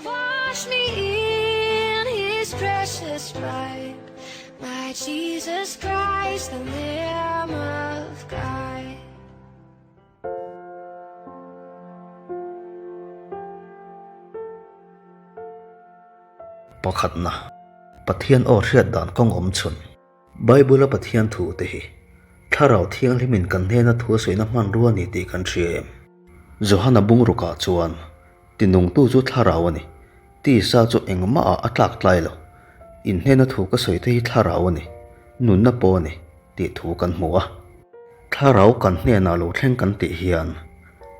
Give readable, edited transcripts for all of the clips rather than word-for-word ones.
Wash me in his precious blood, my Jesus Christ, the Lamb of God. Pakhatna, Pathian aw hriat dan kawng awm chhun. Bible-a Pathian thu te hi Thlarau Thianghlimin kan hnena thu a sawina hmanrua a ni tih kan hria em? Johana bungrukah chuan, Tinungtu chu Thlarau a ni, tisa chu engmahah a tlak tlai lo. In hnena thu ka sawi te hi Thlarau a ni, nunna pawh a ni, tih thu kan hmu a. Thlarau kan hnenah lo thleng kan tih hian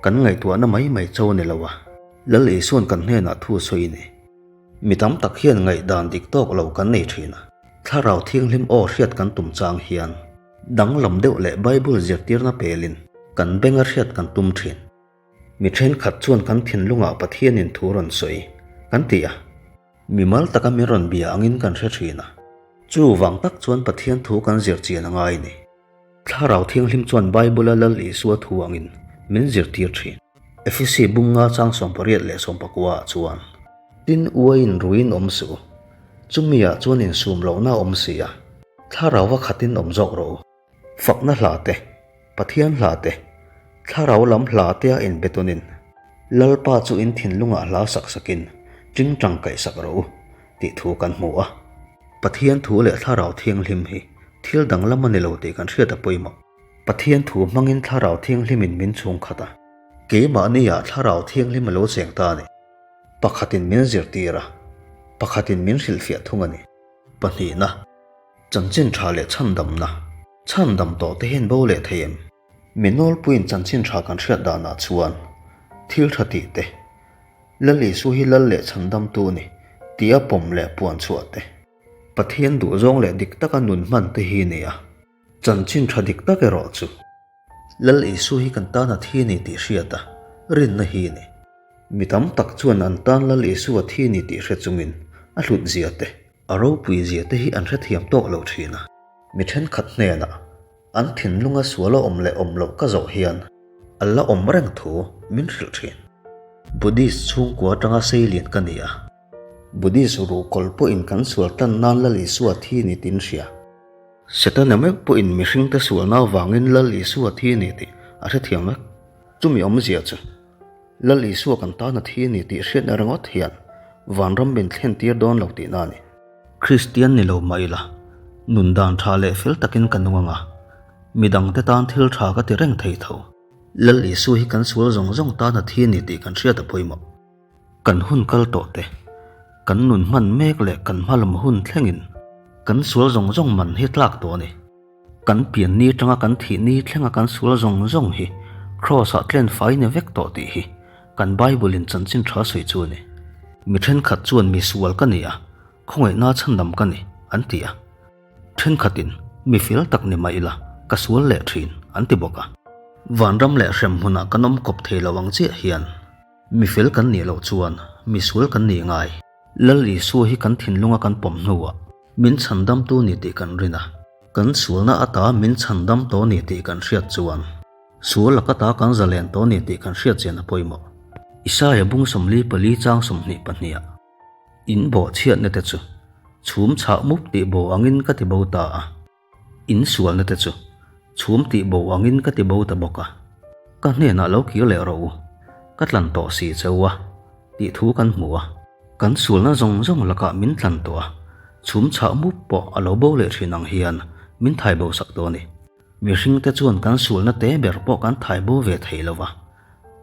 kan ngaihtuahna mai mai cho a ni lo a, Lal Isua'n kan hnenah thu a sawi a ni. Mi tam tak hian ngaihdan dik tawk lo kan nei thin a. Thlarau Thianghlim aw hriat kan tum chang hian danglam deuh leh Bible zirtirna pelin kan benga hriat kan tum thin. Mi thenkhat chuan kan thinlungah Pathianin thu rawn sawi kan ti a, mimal taka min rawn bia angin kan hre thin a. Chuvang tak chuan Pathian thu kan zir chian a ngai ni. Thlarau Thianghlim chuan Bible-a Lal Isua thu angin min zirtir thin. Efesi bunga chang 88 leh 19 ah chuan. Tin, uaiin ruiin awm suh u, chumiah chuan insum lohna a awm si a, Thlarauva khatin awm zawk rawh u. Fakna hla te, Pathian hla te, Thlarau lam hla tea inbetawnin, Lalpa chu in thinlungah hla sak sakin tingtang kaih sak rawh u, tih thu kan hmu a. Pathian thu leh Thlarau Thianghlim hi thil danglam a ni lo tih kan hriat a pawimawh. Pathian thu hmangin Thlarau Thianghlimin min chhung khat a. Keimahniah Thlarau Thianghlim a lo cheng ta a ni. Pakhatin min zirtir a, pakhatin min hrilhfiah thung a ni. Pahnihna, chanchin tha leh chhandamna, chhandam tawh te hian bo leh thei em? Mi nawlpuiin chanchin tha kan hriat danah chuan thil tha tih te, Lal Isu hi Lal leh chhandamtu a ni tih a pawm leh puan chhuah te, Pathian duhzawng leh dik taka nun hman te hi ni a, chanchin tha dik tak erawh chu Lal Isu hi kan tan a thi a ni tih hriat a, rinna hi a ni. Mi tam tak chuan an tan Lal Isu a thi a ni tih hre chungin a hlut zia te, a ropui zia te hi an hrethiam tawk lo thin a. Mi thenkhat hnenah an thinlunga sual a awm leh awm loh ka zawh hian a la awm reng thu min hrilh thin. Buddhist chhungkua atanga seilian ka ni a. Buddhist ruhkawl pawhin kan sual tan nan Lal Isua thi ni tin hria. Setana meuh pawhin mihringte sualna avangin Lal Isua thi ni tih a hrethiam vek. Chumi awmzia chu Lal Isua kan tan a thi ni tih hriatna ringawt hian vanram min thlen tir dawn lo tihna a ni. Kristian ni lo mah ila, nun dan tha leh fel takin ka nung anga, midangte tan thil tha ka ti reng thei tho. Lal Isua hi kan sual zawng zawng tan a thi ni tih kan hriat a pawimawh. Kan hun kal tawh te, kan nun hman mek leh kan hmalam hun thlengin kan sual zawng zawng man hi tlak tawh a ni. Kan pian ni atanga kan thih ni thlenga kan sual zawng zawng hi Kraws-ah tlen fai ni vek tawh tih hi kan Bible-in chanchin tha sawi chu a ni. Mi thenkhat chuan mi sual ka ni a, khawngaihna chhandam ka ni, an ti a. Thenkhatin mi fel tak ni mah ila ka sual leh thin, an ti bawk a. Vanram leh hremhmunah kan awm kawp thei lo ang chiah hian mi fel kan nih loh chuan mi sual kan nih ngai. Lal Isua hi kan thinlunga kan pawm hnuah min chhandamtu ni tih kan rin a, kan sualna ata min chhandam tawh ni tih kan hriat chuan sual laka ta kan zalen tawh ni tih kan hriat chian a pawimawh. Isaia bung 44 chang 22ah, In bawhchhiatna te chu chhum chhah mup tih bo angin ka ti bo ta a. In sualna te chu chhum tih bo angin ka ti bo ta bawk a, ka hnenah lo kir leh rawh u, ka tlan tawh si che u a, tih thu kan hmu a. Kan sualna zawng zawng lakah min tlan tawh a, chhum chhah mup pawh a lo bo leh thin ang hian min thai bo sak tawh a ni. Mihringte chuan kan sualna te ber pawh kan thai bo ve thei lo va,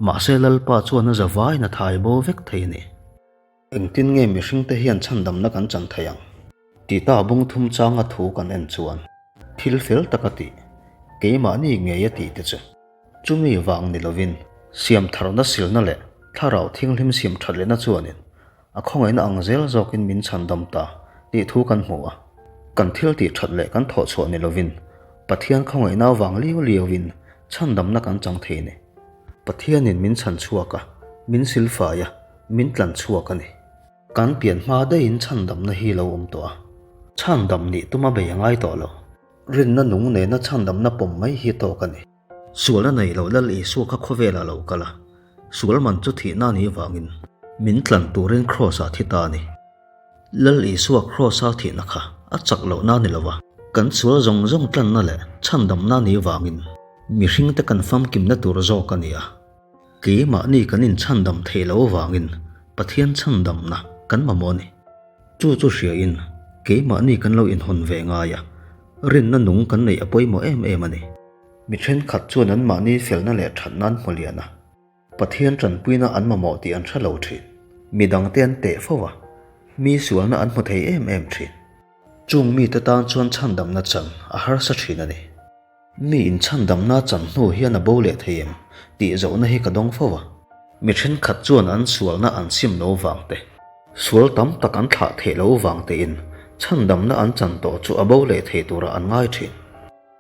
mahse Lalpa chuan a zavaiin a thai bo vek thei a ni. Engtin nge mihringte hian chhandamna kan chan thei ang? Tita bung thum changa thu kan en chuan thil fel taka tih, keimahni ngei a tih te chu chumi vang ni lovin siamtharna silna leh thlarau thianghlim siam that lehna chuanin a khawngaihna ang zel zawkin min chhandam ta tih thu kan hmu a. Kan thil tih that leh kan thawh chhuah ni lovin Pathian khawngaihna avang liau liauin chhandamna kan chang thei ni. Pathianin min chhan chhuak a, min silfai a, min tlan chhuak a ni. Kan pian hma daihin chhandamna hi lo awm tawh a, chhandam nih tuma bei a ngai tawh lo. Rinna nung nena chhandamna pawm mai hi tawk a ni. Sual a nei lo Lal Isua kha khawvelah lo kal a, sual man chu thihna a nih vangin. Min tlan turin Kraws-ah thi ta a ni. Lal Isua Kraws-a thihna kha a chak lohna a ni lo va, kan sual zawng zawng tlanna leh chhandamna ni vangin mihringte kan famkimna tur zawk a ni a. Keimahni kan inchhandam theih loh avangin Pathian chhandamna kan mamawh a ni. Chu chu hriain keimahni kan lo inhawn ve ngai a, rinna nung kan neih a pawimawh em em a ni. Mi thenkhat chuan anmahni felna leh thatna an hmu lian a. Pathian tanpuina an mamawh tih an hre lo thin. Mi dangte an teh fo a, mi sualna an hmu thei em em thin. Chung mite tan chuan chhandamna chan a harsa thin a ni. Mi in chhandamna chan hnu hian a bo leh thei em tih zawhna hi ka dawng fo a. Mi thenkhat chuan an sualna an sim lo vang te, sual tam tak an thlah theih lo vang tein chhandamna an chan tawh chu a bo leh thei turah an ngai thin.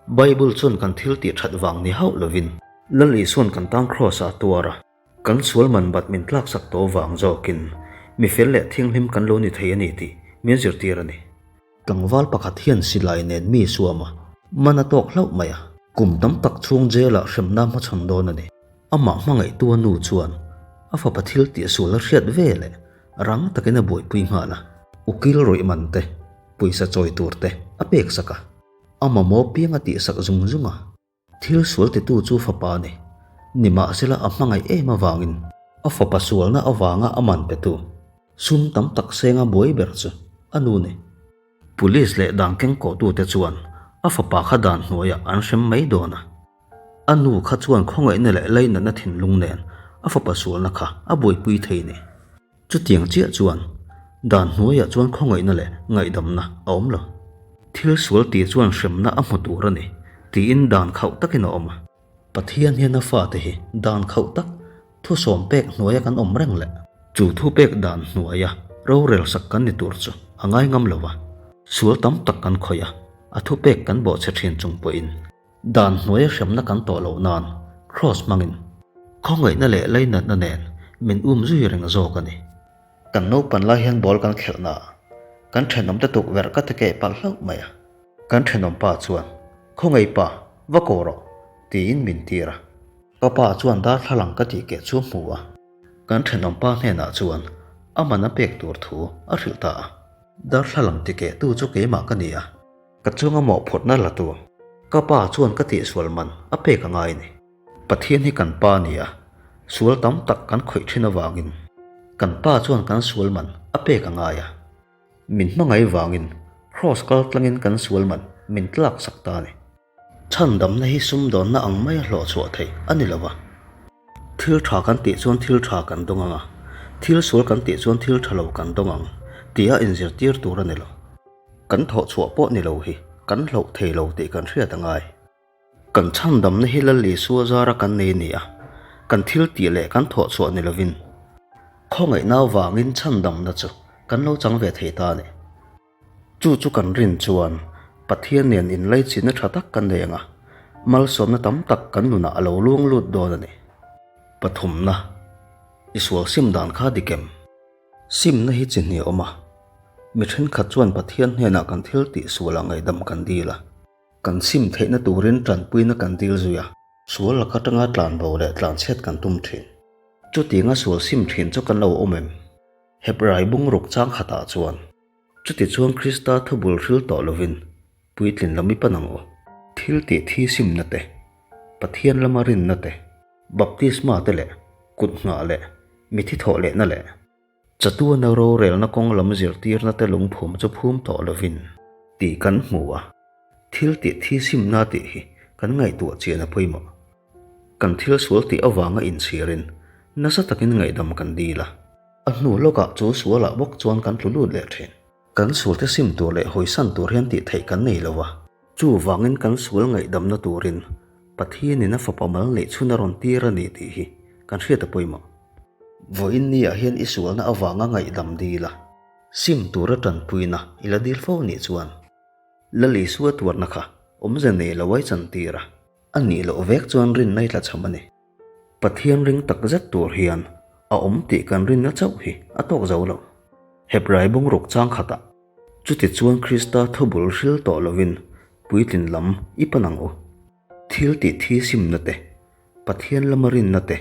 Bible chuan kan thil tih that vang ni hauh lovin Lal Isua'n kan tan Kraws ah tuar a, kan sual man bat min tlaksak tawh vang zawkin mi fel leh thinghlim kan lo ni thei a ni tih min zirtir a ni. Tlangval pakhat hian silai nen mi suam a, man a tawk hlauh mai a, kum tam tak chhung jail ah hremna hmachhawn dawn a ni. Amah hmangaihtu a nu chuan a fapa thil tih sual a hriat ve leh rang takin a buaipui nghal a, ukil rawih man te, pawisa chawi tur te a peksak a. A mamawh piang a tihsak zung zung a. Thil sual titu chu fapa a ni. Nimahsela a hmangaih em avangin a fapa sualna avanga a man petu sum tam tak senga buai ber chu a nu ni. Police leh dan kengkawhtute chuan a fapa kha dan hnuaiah an hrem mai dawn a. A nu kha chuan khawngaihna leh lainatna thinlung nen a fapa sualna kha a buaipui thei ni. Chutiang chiah chuan dan hnuaiah chuan khawngaihna leh ngaihdamna a awm lo. Thil sual tih chuan hremna a hmu tur a ni tiin dan khauh takin a awm a. Pathian hian a fate hi dan khauh tak thusawm pek hnuaia kan awm reng leh chu thupek dan hnuaia rorel sak kan ni tur chu a ngai ngam lo a. Sual tam tak kan khawih a, a thupek kan bawhchhe thin chung pawhin Dan hnuaia hremna kan tawh loh nan Kraws hmangin khawngaihna leh lainatna nen min um zui reng zawk a ni. Kan naupan lai hian ball kan khelh na a, kan thenawmte tukverh ka ti keh palh hlauh mai a. Kan thenawm pa chuan, Khawngaih pa, va ko rawh, tiin min tir a. Ka pa chuan darthlalang ka tih keh chu hmu a. Kan thenawm pa hnenah chuan a man a pek tur thu a hrilh ta a. Darthlalang ti kehtu chu keimah ka ni a. Ka chunga mawhphurhna la tu ka pa chuan ka tihsual man a pek a ngai a ni. Pathian hi kan pa a ni a, sual tam tak kan khawih thin avangin kan pa chuan kan sual man a pek a ngai a. Min hmangaih vangin Kraws kal tlangin kan sual man min tlak sak ta a ni. Chhandamna hi sumdawnna ang maia hlawh chhuah theih a ni lo va. Thil tha kan tih chuan thil tha kan dawng ang a, thil sual kan tih chuan thil tha lo kan dawng ang tia inzirtir tur a ni lo. Kan thawh chhuah pawh ni lo hi kan hloh thei lo tih kan hriat a ngai. Kan chhandamna hi Lal Isua zara kan nei a ni a, kan thil tih leh kan thawh chhuah ni lovin khawngaihna avangin chhandamna chu kan lo chang ve thei ta a ni. Chu chu kan rin chuan Pathian nen inlaichinna tha tak kan nei ang a, malsawmna tam tak kan nunah a lo luang lut dawn a ni. Pathumna, I sual sim dan kha dik em? Simna hi chi hnih a awm a, mi thenkhat chuan Pathian hnenah kan thil tih sualah ngaihdam kan dil a, kan sim theihna turin tanpuina kan dil zui a, sual laka tanga tlanbo leh tlanchhiat kan tum thin. Chutianga sual sim thin chu kan lo awm em? Hebrai bungruk chang khatah chuan Chutichuan Krista thu bul hril tawh lovin puitlin lam i pan ang u. Thil tih thi simna te, Pathian lama rinna te, baptisma te leh kut nghah leh mithi thawh lehna leh chatuana rorelna kawng lam zirtirna te lungphum chu phum tawh lovin tih kan hmu a. Thil tih thi simna tih hi kan ngaihtuah chian a pawimawh. Kan thil sual tih avanga inchhirin nasa takin ngaihdam kan dil a. A hnu lawkah chu sualah bawk chuan kan tlu lut leh thin. Kan sualte sim tur leh hawisan tur hian tih theih kan nei lo a. Chuvangin kan sual ngaihdamna turin Pathianin a fapa mal neih chhun a rawn tir a ni tih hi kan hriat a pawimawh. Vawiin niah hian i sualna avanga ngaihdam dil a, sim tura tanpuina i la dil fo nih chuan Lal Isua tuarna kha awmze nei lo ai chantir a. A nih loh vek chuan rinna i tlachham a ni. Pathian ring tak zet tur hian a awm tih kan rinna chauh hi a tawk zo lo. Hebrai bungruk chang khatah chuti chuan Krista thubul hril tawh lovin puitlin lam i pan ang u. Thil tih thi simna te, Pathian lama rinna te,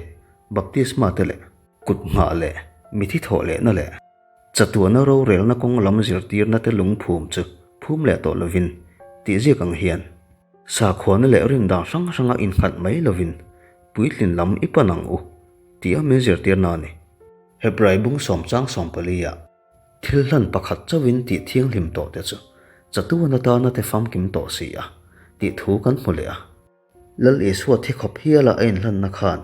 baptisma te leh kut nghah leh. Mithi thawh lehna leh chatuana rorelna kawng lam zirtirna te lungphum chu phum leh tawh lovin tih ziak ang hian sakhuana leh rindan hrang hranga innghat mai lovin puitlin lam i pan ang u tia min zirtirna a ni. Hebrai bung sawmchang sawmpali-ah thil hlan pakhat chauhin tih thianghlim tawh te chu chatuan atana te famkim tawh si a tih thu kan hmu leh a. Lal Isua thi khawp hiala a inhlanna khan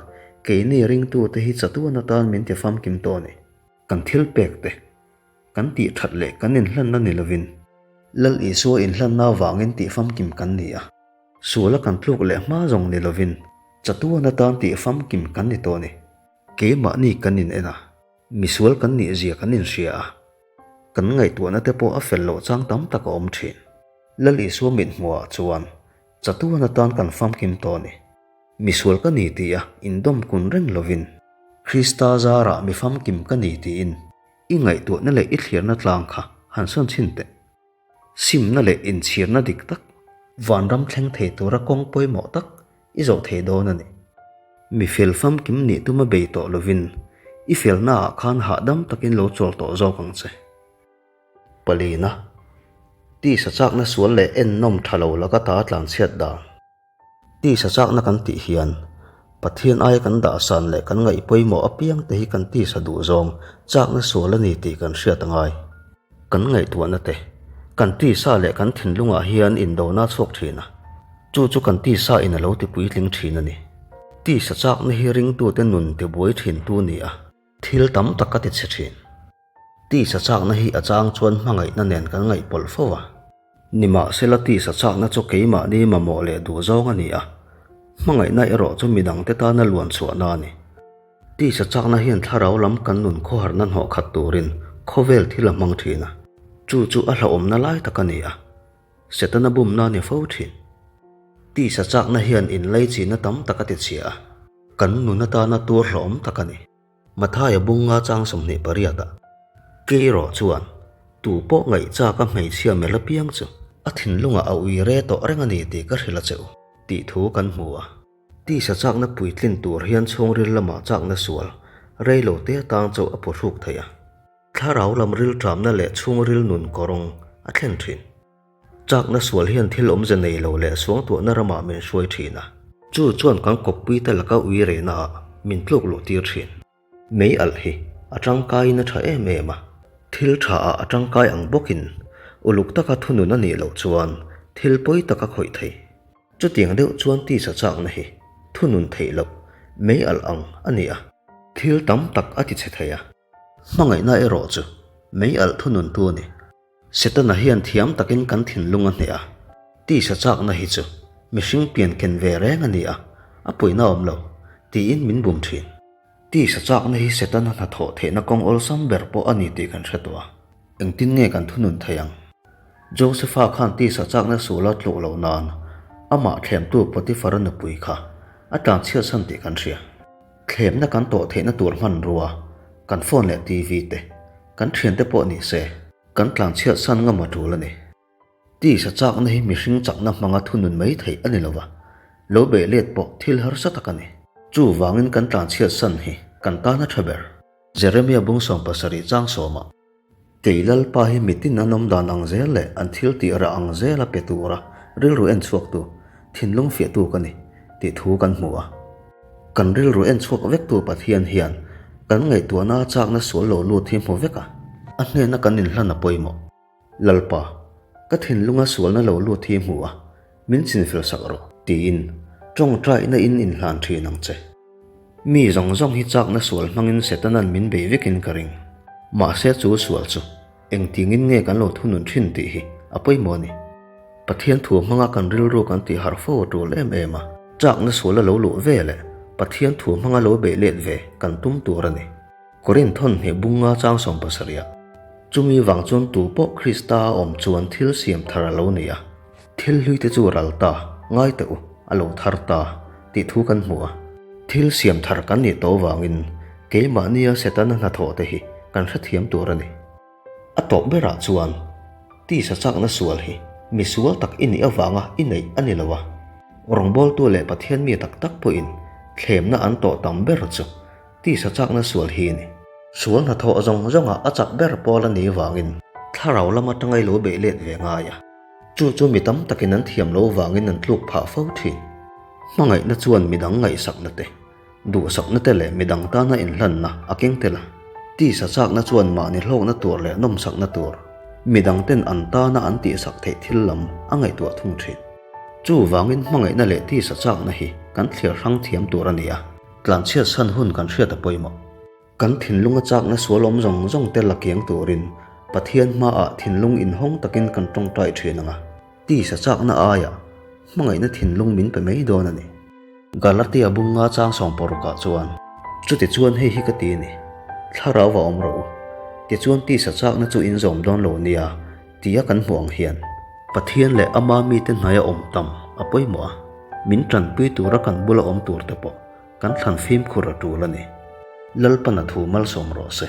keini ringtute hi chatuan atan min ti famkim tawh a ni. Kan thil pek te, kan tih that leh kan inhlanna ni lovin Lal Isua inhlanna avangin tih famkim kan ni a, suala kan tluk leh hma zawng ni lovin chatuan atan tih famkim kan ni tawh a ni. Keimahni kan in en a, misual kan nih zia kan inhria a, kan ngaihtuahna te pawh a fel loh chang tam tak a awm thin. Lal Isua mithmuhah chuan Chatuan atan kan famkim tawh a ni. Misual ka ni tia indawm kun reng lovin, Krista zarah mi famkim ka ni tiin i ngaihtuahna leh i thlirna tlang kha han sawn chhin teh. Simna leh inchhirna dik tak vanram thleng thei tura kawng pawimawh tak i zawh thei dawn a ni. Mi fel famkim nih tuma bei tawh lovin i felnaah khan hahdam takin lo chawl tawh zawk ang che. Palina, Tisa chakna sual leh ennawm tha lo laka ta tlanchhiat dan. Tisa chakna kan tih hian Pathian aia kan dahsan leh kan ngaih pawimawh apiang te hi kan tisa duh zawng chakna sual a ni tih kan hriat a ngai. Kan ngaihtuahna te, kan tisa leh kan thinlungah hian indona a chhuak thin a, chu chu kan tisa in a lo ti puitling thin a ni. Tisa chakna hi ringtute nun tibuai thintu a ni a, thil tam tak a ti chhe thin. Tisa chakna hi a chang chuan hmangaihna nen kan ngaihpawlh fo a. Nimahsela tisa chakna chu keimahni mamawh leh duh zawng a ni a, hmangaihna erawh chu midangte tana luan chhuahna a ni. Tisa chakna hian thlarau lam kan nun khawharna hnawh khat turin khawvel thil a hmang thin a, chu chu a hlauhawmna lai tak a ni a, Setana bumna a ni fo thin. Tisa chakna hian inleichina tam tak a tichhia a, kan nun atana tur hlauhawm tak a ni. Mathaia bunga chang 28 ah Keiraw chuan tu pawh ngaih chak a hmeichhia melh apiang chu a thinlungah a ui re tawh reng a ni tih ka hrilh a che u tih thu kan hmu a. Tisa chakna puitlin tur hian chhungril lamah chakna sual rei lo te atang chauh a pawhruk thei a. Thlarau lam rilṭamna leh chhungril nun kawrawng a thlen ṭhin. Chakna sual hian thil awmze nei lo leh suangtuahna ramah min hruai thin a. Chu chuan kan kawppuite laka ui rehna ah min tluk luh tir thin. Mei alh hi a tangkaiin a tha em em a, thil tha ah a tangkai ang bawkin uluk taka thunun a nih loh chuan thil pawi tak a khawih thei. Chutiang deuh chuan tisa chakna hi thunun theih loh mei alh ang a ni a, thil tam tak a tichhe thei a. Hmangaihna erawh chu mei alh thununtu a ni. Setana hian thiam takin kan thinlung a hneh a, tisa chakna hi chu mihring pian ken ve reng a ni a, a puihna awm lo, tiin min bum thin. Tisa chakna hi Setana hnathawh theihna kawng awlsam ber pawh a ni tih kan hre tawh a, engtin nge kan thunun thei ang? Josepha khan tisa chakna suala tluk loh nan amah thlemtu Potiphara nupui kha a tlanchhiatsan tih kan hria. Thlemna kan tawh theihna tur hmanrua, kan phone leh TV te, kan thiante pawh ni se, kan tlanchhiat san ngam a tul a ni. Tisa chakna hi mihring chakna hmanga thunun mai theih a ni lo va, lo beih let pawh thil harsa tak a ni. Chuvangin kan tlanchhiat san hi kan tan a tha ber. Jeremia bung 70 chang sawmah, Kei Lalpa hi mitin an awm dan ang zel leh an thil tih rah ang zela pe tura rilru en chhuaktu, thinlung fiahtu ka ni, tih thu kan hmu a. Kan rilru en chhuak vektu Pathian hian kan ngaihtuahna a chakna sual lo lut hi hmu vek a, a hnena kan inhlan a pawimawh. Lalpa, ka thinlunga sualna lo lut hi hmu a, min chinfel sak rawh, tiin tawngtaina in inhlan thin ang che. Mi zawng zawng hi chakna sual hmangin Setana'n min bei vekin ka ring. Mahse chu sual chu engtingin nge kan lo thunun thin tih hi a pawimawh a ni. Pathian thu hmanga kan rilru kan tih harh fo a tul em em a, chakna sual a lo luh ve leh Pathian thu hmanga lo beih let ve kan tum tur a ni. Korinth thawn hnih bunga chang 70 ah, Chumi vang chuan tu pawh Krista a awm chuan thil siam thar a lo ni a, thil hlui te chu ral ta, ngai teh u, a lo thar ta, tih thu kan hmu a. Thil siam thar kan nih tawh vangin keimahnia Setana hnathawh te hi kan hrethiam tur a ni. A tawp berah chuan tisa chakna sual hi misual tak i nih avanga i neih a ni lo a, rawngbawltu leh Pathian mi tak tak pawhin thlemna an tawh tam ber chu Tisa chakna sual hi a ni. Sual hnathawh zawng zawngah a chak ber pawl a nih vangin thlarau lam atanga i lo beih let ve ngai a. Chu chu mi tam takin an thiam lo vangin an tluk phah fo thin. Hmangaihna chuan midang ngaihsakna te, duhsakna te leh midang tana inhlanna a keng tel a. Tisa chakna chuan mahni hlawkna tur leh nawmsakna tur, midang ten an tana an tihsak theih thil lam a ngaihtuah thung thin. Chuvangin hmangaihna leh tisa chakna hi kan thliar hrang thiam tur a ni a. Tlanchhiat san hun kan hriat a pawimawh. Kan thinlunga chakna sual awm zawng zawng te la kiang turin Pathian hmaah thinlung inhawng takin kan tawngtai thin ang a, tisa chakna aiah hmangaihna thinlung min pe mai dawn a ni. Galatia bunga chang sawmparukah chuan, Chutichuan hei hi ka ti a ni, Thlarau va awm rawh u, tichuan tisa chakna chu in zawm dawn lo nia, tia kan hmuh ang hian. Pathian leh ama mite hnaia awm tam a pawimawh a, min tanpui tura kan bula awm tur te pawh kan thlan fimkhur a tul a ni. Lalpana thu malsawm rawh se.